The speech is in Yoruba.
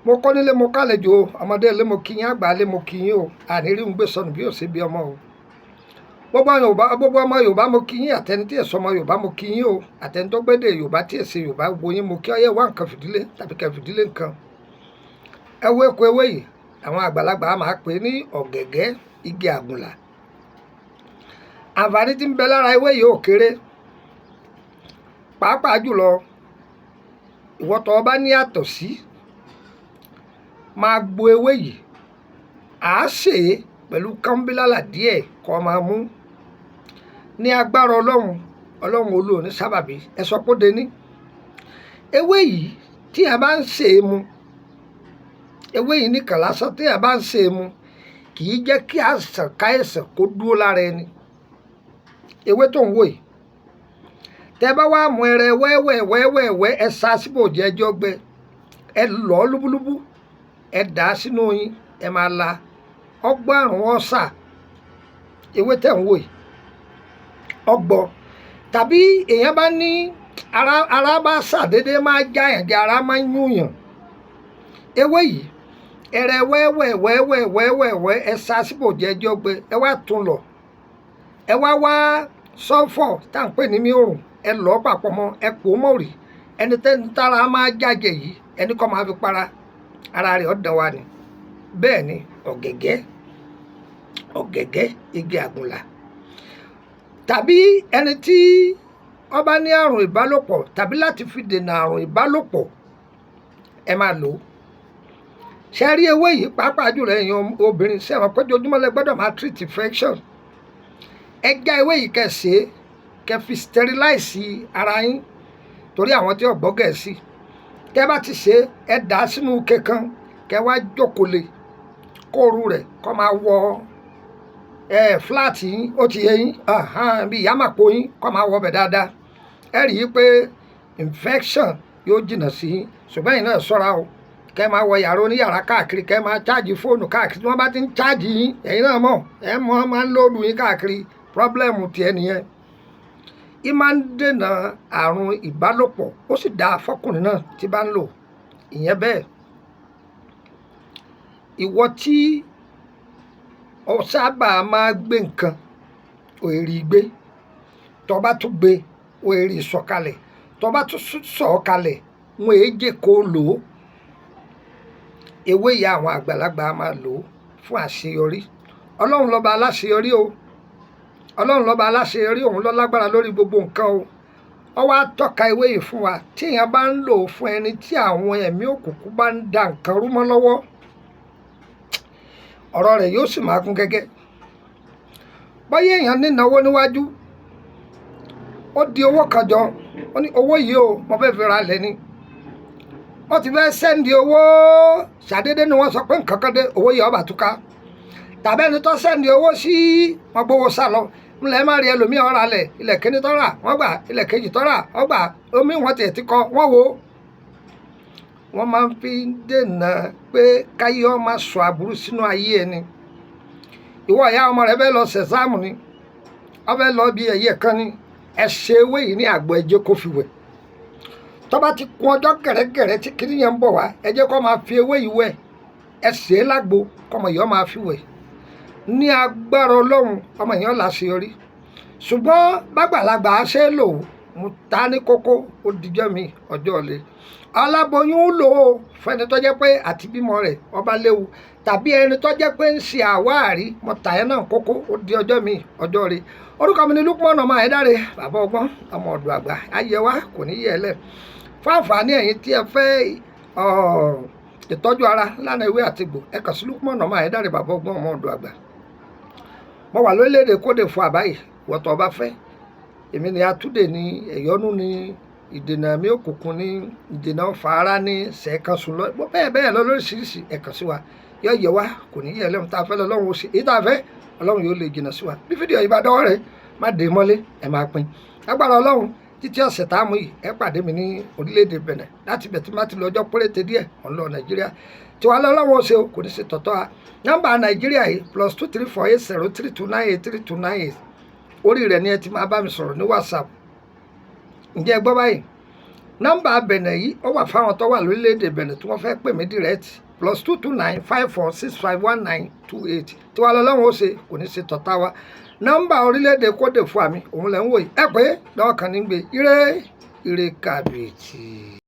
Mo kọ́ nílé, mo kálejò o, ọmọdé ilé mo kí yín, àgbà ilé mo kí yín o. Àní rí ń gbé sọnù bí ò sí bí ọmọ o. Gbogbo Yorùbá, gbogbo ọmọ Yorùbá mo kí yín, àtẹni tí èso ọmọ Yorùbá mo kí yín o, àtẹni tó gbédè Yorùbá tí èsè Yorùbá wo yín mo kí ọyẹ wá nǹkan fìdílé tàbí kẹ fìdílé nǹkan. Ẹ wo èkó ewé yìí, àwọn àgbàlagbà á máa pè é ní ọ̀gẹ̀gẹ́ igi àgùnlà. Àǹfààní tí ń bẹ lára ewé yìí ò kéré, pàápàá jùlọ ìwọ tó o bá ní àtọ̀sí, máa gbo ewé yìí, à á sè é pẹ̀lú kánbílálà díẹ̀ kó máa mú. Ní agbára Ọlọ́run, Ọlọ́run olú òní sábàbí, ẹ sọ pé ó dení. Ewé yìí tí a bá ń sè é mu, ewé yìí nìkan lásán tí a bá ń sè é mu, kì í jẹ́ kí àìsàn káìsàn kó dúró lára ẹni. Ewé tó ń wò yìí, tẹ bá wá mú ẹrẹ wẹ́wẹ́ wẹ́wẹ́wẹ́, ẹ sa síbòjì ẹjọ́ gbẹ, ẹ lọ́ lúbúlúbú, ẹ dà á sínú oyin, ẹ máa la ọgbọ́n àrùn ọ̀sà. Ewé tẹ̀ ń wò yìí ọgbọ, tàbí èèyàn bá ní ara, ara bá ṣàdédé máa já yàn jẹ, ara máa ń yúnyàn, ewé yìí ẹrẹ wẹ́wẹ́ wẹ́wẹ́ wẹ́wẹ́wẹ́, ẹ sa síbòjì ẹjọ́ gbẹ, ẹ wá tún lọ, ẹ wá wá sọ́fọ̀ tá à ń pè ní míòrùn, ẹ lọ́ papọ̀ mọ́, ẹ pò ó mọ̀rì. Ẹni tẹ́ni tára máa jájẹ yìí, ẹni kọ́ máa fi para ara rẹ̀ ọ̀dàn wa ni. Bẹ́ẹ̀ ni ọ̀gẹ̀gẹ́, ọ̀gẹ̀gẹ́ igi àgùnlà. Tàbí ẹni tí ó bá ní àrùn ìbálòpọ̀ tàbí láti fi dènà àrùn ìbálòpọ̀, ẹ máa lò ó. Ṣe rí ewé yìí, pàápàá jùlọ ẹ̀yin obìnrin, ṣe àwọn péjọjúmọ́ lẹ gbọ́dọ̀ máa treat infection. Ẹ já ewé yìí, kẹ́ ṣe é, kẹ́ fi sterilize ara yín, torí àwọn tí ò gbọ́ Gẹ̀ẹ́sì. Tẹ́ bá ti ṣe é, ẹ dà á sínú ike kan, kẹ́ wá jókòó lé kóoru rẹ̀ kó máa wọ ẹ flat yín, ó ti yé yín, bí ìyámàpó yín, kó máa wọ bẹ̀ dáadáa. Ẹ rí i pé infection yóò jìnnà sí yín. Ṣùgbọ́n ẹ̀yin náà ṣọ́ra o, kẹ́ máa wọ yàrá oníyàrá káàkiri, kẹ́ máa charge fóònù káàkiri. Tí wọ́n bá ti ń charge yín, ẹ̀yin náà mọ̀, ẹ mọ̀ máa ń load yín káàkiri, problem tiẹ̀ nìyẹn. Í máa ń dènà àrùn ìbálòpọ̀, ó sì dáa fọkùnrin náà tí bá ń lò ìyẹn bẹ́ẹ̀. Ìwọ tí o sábà máa gbé nǹkan, ò rí gbé, tó bá tún gbé, ò rí sọ̀kalẹ̀, tó bá tún sọ̀kalẹ̀, wọn èé jẹ́ kó lò ó. Ewé yìí àwọn àgbàlagbà máa lò ó fún àṣeyọrí. Ọlọ́run lọ́ba aláṣeyọrí o. Ọlọ́run lọ́ba aláṣeyọrí, òun ló lágbára lórí gbogbo nǹkan o. Ó wá tọ́ka ewé yìí fún wa. Tí èèyàn bá ń lò ó fún ẹni tí àwọn ẹ̀mí òkùnkùn bá ń da nǹkan rú mọ́ lọ́wọ́, ọ̀rọ̀ rẹ̀ yóò sì máa kún gẹ́gẹ́. Bóyá èèyàn ní ìnáwó níwájú, ó di owó kan jọ, ó ní owó yìí o, mo fẹ́ fi ra ilẹ̀ ni. Ó ti fẹ́ send owó, ṣàdédé ni wọ́n sọ pé nǹkan kan dé, owó yìí ó bá túká. Tàbí ẹni tó send owó sí, wọ́n gbówó sá lọ. Ńlẹ̀ má rí ẹlòmíì ọ̀rọ̀ alẹ̀, ilẹ̀ kíní tó rà, wọ́n gbà, ilẹ̀ kejì tó rà, wọ́n gbà, omi wọn tiẹ̀ ti kọ, wọ́n wò. Wọ́n máa ń fi dènà pé káyé ọ máa sọ àbúrú sínú ayé ẹni. Ìwọ ìyá, ọmọ rẹ fẹ́ lọ ṣẹ̀sáàmù ni, ó fẹ́ lọ bí ẹ̀yẹ kan ni, ẹ ṣe ewé yìí ní àgbo, ẹ jẹ́ kó fi wẹ̀. Tó bá ti kún ọjọ́ gẹ̀rẹ́gẹ̀rẹ́ tí kinní yẹn ń bọ̀ wá, ẹ jẹ́ kó máa fi ewé yìí wẹ̀. Ẹ sè é lágbo, kọ́mọ yìí ó máa fi wẹ̀. Ní agbára Ọlọ́run, ọmọ yẹn ó láṣeyọrí. Ṣùgbọ́n bàgbàlagbà ṣe é lò, mo ta ní kókó, ó dijọ́ mi ọjọ́ ọ̀lẹ. Aláboyún lò ó fún ẹni tó jẹ́ pé àti bímọ rẹ̀ ọba léwu, tàbí ẹni tó jẹ́ pé ń ṣe àwáàrí, mo tà ẹ́ náà kókó, ó di ọjọ́ mi ọjọ́ rẹ̀. Orúkọ mi ni Lukman ọmọ Àyẹ̀dáre, bàbá ọgbọ́n, ọmọ ọ̀dọ̀ àgbà. Ayé wa kò ní yẹ̀ ẹ́ lẹ̀. Fún àǹfààní ẹ̀yin tí ẹ fẹ́ ìtọ́jú ara lánàá, ewé àti egbò, ẹ kàn sí Lukman ọmọ Àyẹ̀dáre, bàbá ọgbọ́n, ọmọ ọ̀dọ̀ àgbà. Mo wà lórílẹ̀‐èdè Côte d'Ivoire báyìí. Wọ́tọ̀ ọba fẹ́ èmi ni atúndè ní ẹ̀yọ́nú ní ìdènà ẹ̀mí òkùnkùn ní ìdènà ọ̀fà ara ní sẹ̀ẹ̀kan sùn lọ bẹ́ẹ̀ bẹ́ẹ̀ lọ lóríṣiríṣi. Ẹ kàn sí wa, yóò yẹ wá, kò ní yẹ lẹ́hìn tá a fẹ́ lọ. Ọlọ́run ó ṣe èyí tá a fẹ́, Ọlọ́run yóò lè jìnnà sí wa. Bí fídíò yìí bá dọ́wọ́ rẹ̀, má dé mọ́lé, ẹ máa pín. Agbára Ọlọ́run, títí ọ̀sẹ̀ tá a mú yìí, ẹ pàdé mi ní orílẹ̀-èdè Benin. Láti bẹ̀ tí má ti lọ ọjọ́ péréte díẹ̀, ọ̀n lọ Nàìjíríà tiwa lọ́wọ́ ṣe o, kò ní ṣe tọ̀tọ̀ a. Nọ́mbà Nàìjíríà yìí, +234 803 298 3298, orí rẹ̀ ni ẹ ti máa bá mi sọ̀rọ̀ ní WhatsApp. Ǹjẹ́ ẹ gbọ́ báyìí? Nọ́mbà Bẹ̀nẹ̀ yìí, ó wà fáwọn tó wà lórílẹ̀‐èdè Bẹ̀nẹ̀ tí wọ́n fẹ́ pè mí direct: +229 54 65 19 28. Tiwa lọ́lọ́run ó ṣe, kò ní ṣe tọ̀tá wa. Nọ́mbà orílẹ̀‐èdè Côte d'Ivoire mi, òun lẹ́ ń wò yìí. Ẹ pé lọ́wọ́ kan ní gbé. Ire ire kàbìtì.